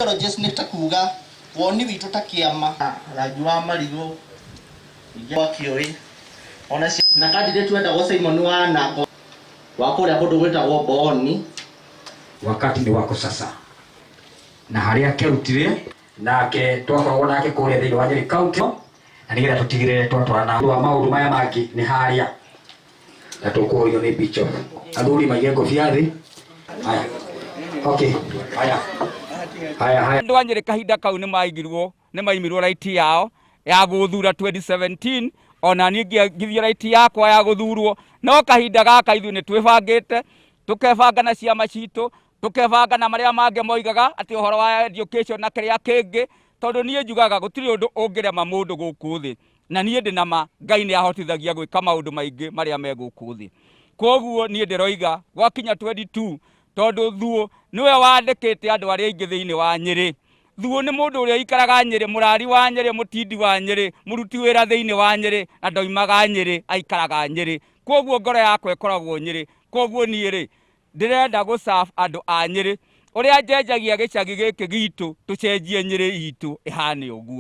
Ideologies nĩ ta kuga woni witũ ta kĩama rangi wa marigũ ingĩ wakĩũĩ ona na candidate wendagwo Simon Wanako wa kũrĩa kũndũ gwĩtagwo Mbooni. Wakati ni wako sasa na harĩa kerutire nake twakoragwo nake kũrĩa thĩinĩ wa Nyeri County na nĩgetha tũtigĩrĩre twatwarana wa maũndũ maya mangĩ nĩ harĩa na tũkũrio nĩ bishop athuri maige ngobia thĩ. Haya, okay, haya haya haya. Andũ a Nyĩrĩ kahinda kau nĩ maigirwo nĩ maimirwo right yao ya gũthura 2017, ona niĩ ngĩthio right yakwa ya gũthurwo, no kahinda gaka ithuĩ nĩ twĩbangĩte, tũkebanga na ciama citũ, tũkebanga na marĩa mangĩ moigaga atĩ ũhoro wa education na kĩrĩa kĩngĩ, tondũ niĩ njugaga gũtirĩ ũndũ ũngĩrema mũndũ gũkũ thĩ, na niĩ ndĩ na ma Ngai nĩ ahotithagia gwĩka maũndũ maingĩ marĩa me gũkũ thĩ. Koguo niĩ ndĩroiga gwakinya 22, tondũ Thuo nĩwe wandĩkĩte andũ arĩa aingĩ thĩinĩ wa Nyĩrĩ. Thuo nĩ mũndũ ũrĩa ũikaraga Nyĩrĩ, mũrari wa Nyĩrĩ, mũtindi wa Nyĩrĩ, mũruti wĩra thĩinĩ wa Nyĩrĩ, na ndoimaga Nyĩrĩ, aikaraga Nyĩrĩ. Koguo ngoro yakwa ĩkoragwo Nyĩrĩ. Koguo niĩ rĩ, ndĩrenda gũ serve andũ a Nyĩrĩ. Ũrĩa njenjagia gĩcagi gĩkĩ gitũ, tũcenjie Nyĩrĩ itũ ĩhane ũguo.